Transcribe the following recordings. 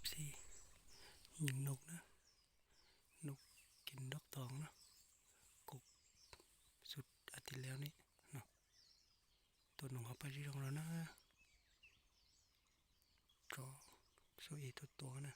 Xi, nyeem noj na, noj kev nroj tog na, kuv xub as ti leo ne no, tua noog ho pab zib zoo los na, tso xub es tua tua na.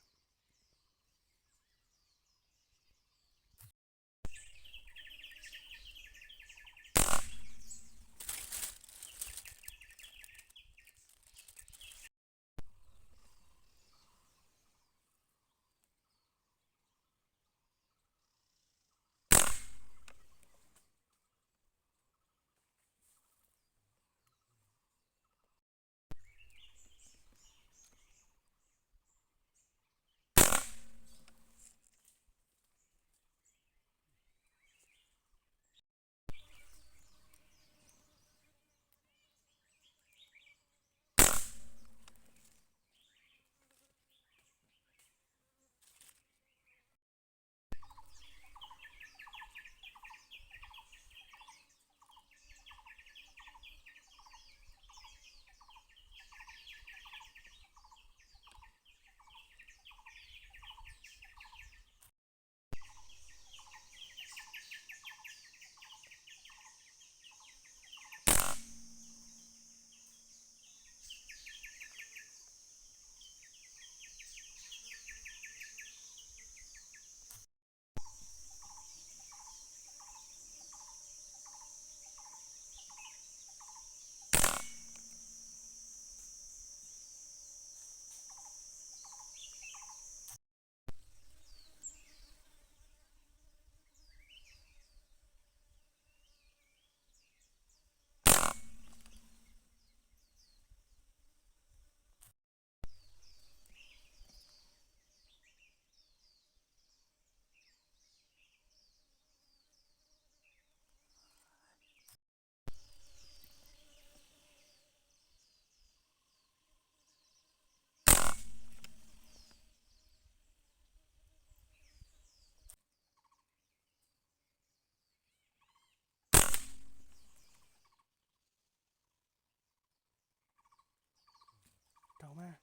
Rau mas.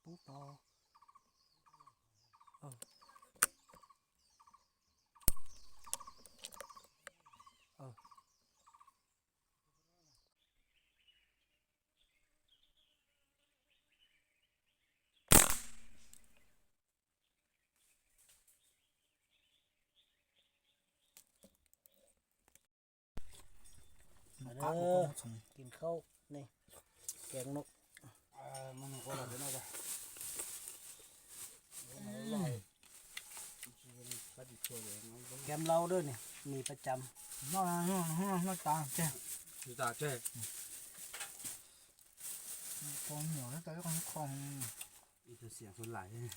Pub tau. Kis khaub ne, kev no. Kev lau dab ne, mis pas cam. Noj, noj tas tseg. Tsis tas tseg. Kho nyuam tau ib qho kho. Ib tug xiam txhua lais.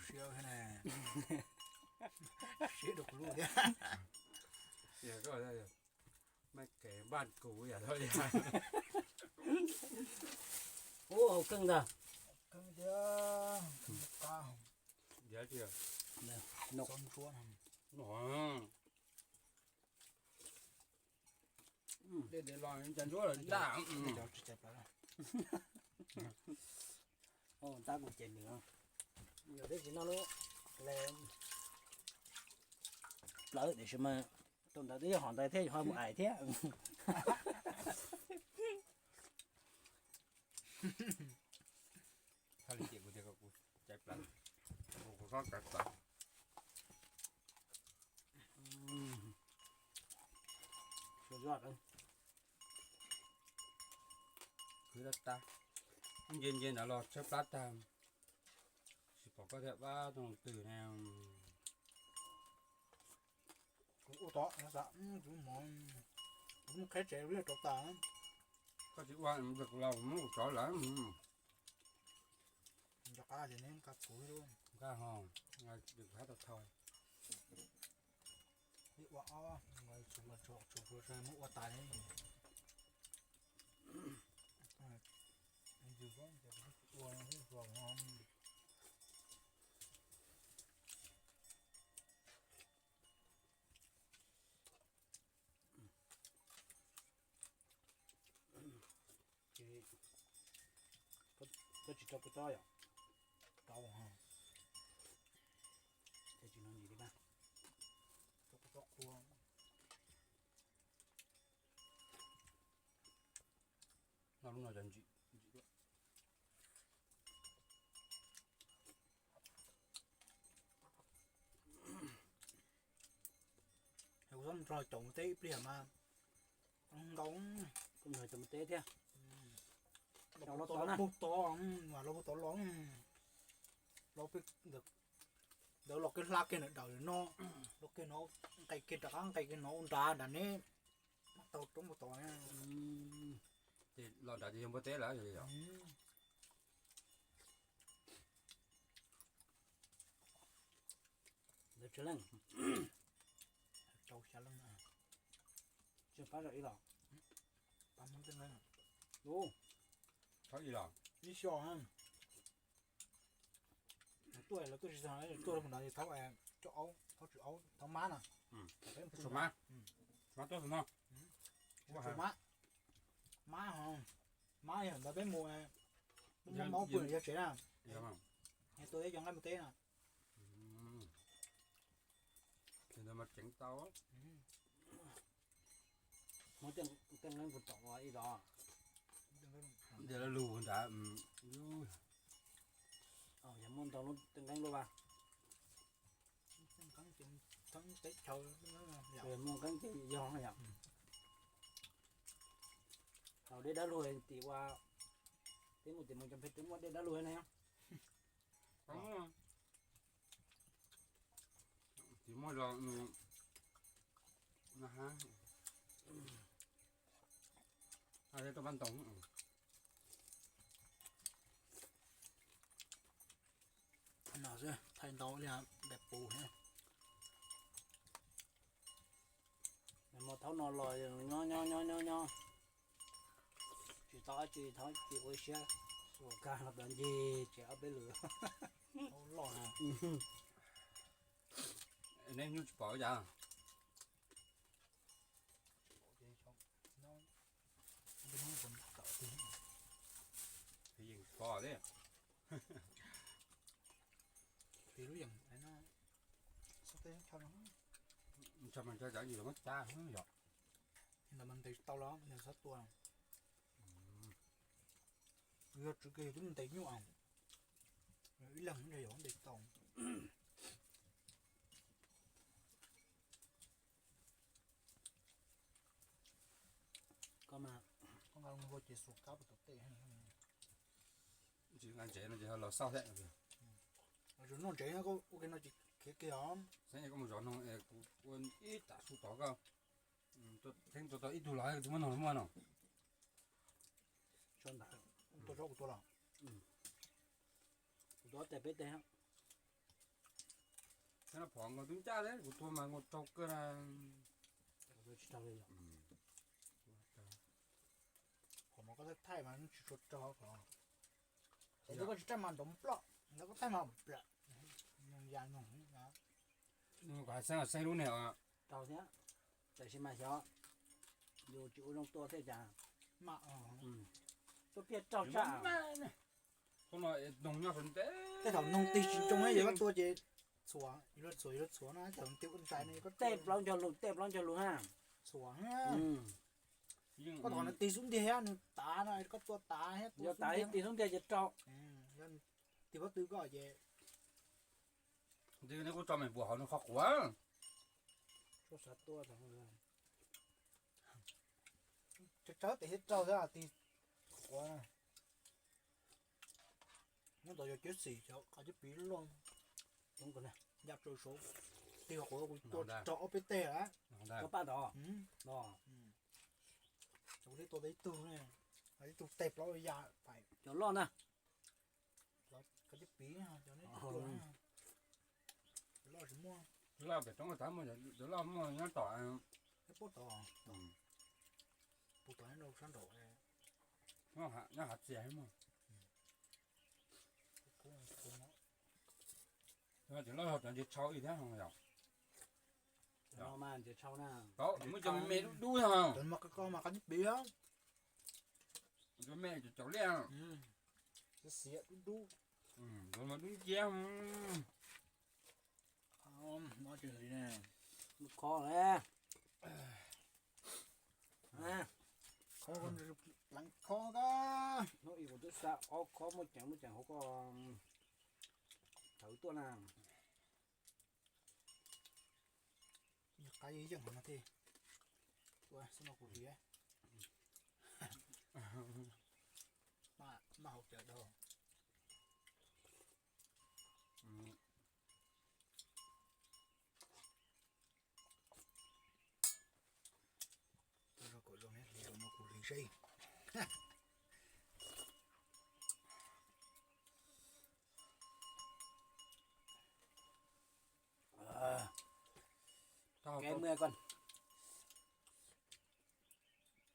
Siab thiab ne. Siab rau kuv lub thiab. Maj kev npaj kuv yam tau li. Ub, hauv keej ntag. Keej thiab, qab. Diav tiag. No. Dej los cas ntsuab lawm daj. Tab kuv ces nws, yog twb tsis noj lub plawv tiam sis mas tus ntawd twb yog hom ntawd thiab, ho mus ais thiab. Txhob li ces kuv tias kom kuv caiv plawv, kuv txhob caiv plawv. Suav zoj, khwv tag tag, nce nce ntawd los tshaib plab tag, tsis pom koj thiaj pab tau twg ne. Kuv ua tod, kuv mov, kuv qheb tsev rau tas. Koj tsis ua, kuv los muab kuv tsov lawm. Nco qab ces neb nqa kuv, nqa ho, kuv hab tau thau. Ib ua ob, tsum tsum tsum muab ua tas li. Yus ua, ua, Rau kua txob yom. Rau ha. Ces tsis no ntsis li mas. Rau kua txob qhua. No lub no cov ntsim ntsim. Kuv txhob nrog caum mus teb ib pliag mas ntau. Kuv nrog caum mus teb thiab. Los puag tod, los puag tod los, los pem ntawd los kiag hla kiag ntawm daws no, los kiag no, nqes kiag rov qab nqes kiag no ua nrad nrad neb, tau roob puag tod. Ces los nrad ces yog npua teb lawm. Ntawd tsawg leej? Rau xya leej. Tsis pab zam ib los? Pab Hmoob tej nqeeb. Ub, ib los? Ib xyo. Tuaj lawv tuaj tsis tag, tuaj rau mus no ces thaub, thaub aub, thaub tswm aub, thaub mab na. Tswm mab, mab tuaj no. Tswm mab, mab ho, mab yog ntawd peb mus, muaj maub pw yog tsev na. Yog tuaj teb cov nqaij mus teb na. Ces ntawd mas ceev tau. Muab tej nqeeb puag tom ua ib los. Ntawd lawv lug nrad. Yog muaj ntau lub tej nqeeb lub vas. Muaj nqeeb ces yog yom. Thaum dej dab lug tim ua, teb mus tim mus cov pheej twb muaj dej dab lug ne. Tsis muaj zog no hab. Tuaj pab ntoo. No xwb, thaij ntau li daim pus thiab. Mas thaum no los nyob nyob nyob nyob nyob, tsis tau dab tsi, thaum tsis ua siab, xuas kag los tau ncig tsev ob peb lwm. Loj na. Neb nyuj tsis pom cas? Yeej pom thiab. Tis lub yeem no, ntsha mas ntsha cov yim los muab cab yom. Ntawd mas ntes tau los nws txhob tua. Yog tswv kiag yus twb ntes nyuj, ib leeg ntshe yuav ntes tau. Koj mas, koj nqa loo hua ces xuas kab puag tom tej. Tsis nqa ntsev no ces los xauj thiab. Noj ntsev no koj ua kiag no ces khiav kiag os. Saib koj mus zov noog es kuv ua ib tag su tod koj. Theeb tau ib tug los tsis muaj noog muaj no. Tua tsob kuv tua los. Kuv tua ob teg peb teg. Thiab no phom nkaus twb ncaj thiab, kuv tua mas nkaus raug kawg na. Phom mas koj thaij thaij mas tsis tshua raug. Ntawd koj tsis thaij mas nrov ploj, ntawd koj thaij mas plawm. Nws ya nug. Kuv hais xeeb los xeeb lub niag os. Raug thiab, tab sis mas xyov yus tsis ua zoo tua thiaj cas. Tuaj piaj raug tshaj. Tej thaum noog tig tsis ntsoov yog koj tua ces txhuam, yuav txhuam yuav txhuam no, tej thaum tig ua ntsais no koj tej plaub ncog lus, tej plaub ncog lus ha. Txhuam. Koj tom nws tig xub ntiag thiab nws tav no koj tua tav thiab, tua tav tig xub ntiag ces raug. Tig pob tw koj ces. Neb kuj tso me puas hauv nws qhov quav. Tsawg tsawg tes thiab raug thiab tig qhov quav. Nyob tod yog cawv xim cov qab cawv piv loj. Ya rau saud, tig qhov quav kuv tua raug ob peb teg lawm. Koj paj tod. Kuv thiaj tua tau ib tug, ib tug teg plaub ya pais. Cov loj na. Qab cawv piv, cov loj tsis muaj. Loj pem roob tas muaj, cov loj muaj nyob tom. Pem tod, pem tod nyob rau sab nraum. Nyob hav txias muaj. Cov loj cov ntses tshau ib thiab yom. Cov no mas ntses tshau na. Muaj cov me me dub dub. Cov mas qab cawv piv. Cov me cov caum liaj. Xiav dub dub. Dub nciab. Khob na. Khob, pleev khob na. Hnub ib kuv twb xa ob khob muaj ceev muaj ceev hauv ko, thawv tuaj na. Qaib yeej no thiab. Ua xwb no kuv hliv. Maj hauv cawv dau. Ua zoo kom zoo, hliv no kuv hliv seb.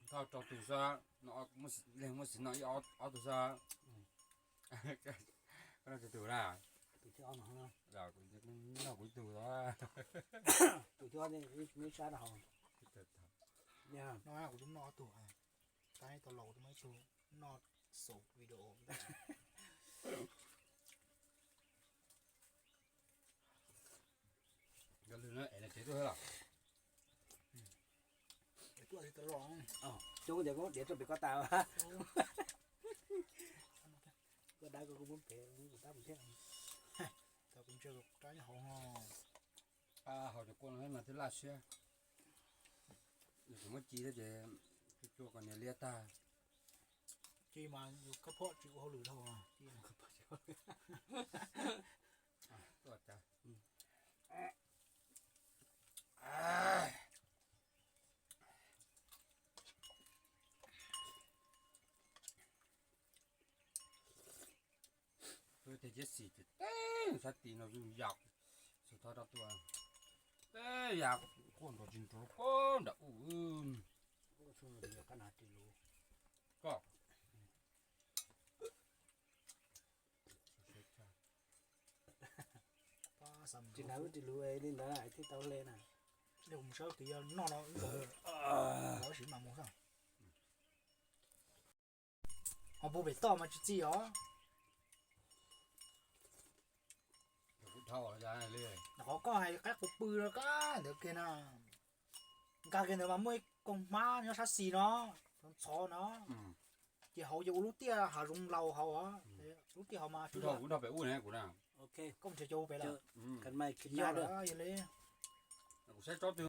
Thauj rau tus xwb, leeg muaj xiv no ib ob tug xwb. Koj noj tus na? Noj kuv ib tug. Tus thiab, sab rau hauv. No kuv twb noj ob tug, tab tau los kuv twb muab ib tug noj xaus video. Cov lwg no es tsev tuaj los. Cov tias koj diav rau pem koj tas. Koj dab koj kuj muab pem kuv tab mus thiab. Tau kuv ntsia rab nyob hauv ho. Hauv cov kua no mas thiaj laj siab. Yus tseem muab ci thiab ces cua cua kom niag liab tag. Ci mas yus kab phom tsis ua hauj lwm dhau. Tej ciab xim ces teb sab tim no yus yam xav thov rau tua, teb yam quaj nrov tsis nrov koj nram u. Koj tsis hnav lub ris lus li ntawd thiaj tau le na. Yog mus sawb tid yog noj no wb los siv mas mus xwb. Ho puag pem toj mas tsis txi os. Qhov koj hais qaib qus pw no kab ntawd kiag na. Nkag kiag ntawd mas muaj ib koog hmab nyob sab xis no, ntxhov ntxhov no. Ces hauv ces ua lub tiaj hav zoov laus hauv, lub tiaj hauv mas. Kuv nrog pem ub ne kuv na. Koj mus nrhiav cov pem lawm. Yog li. Kuv saib tsob twg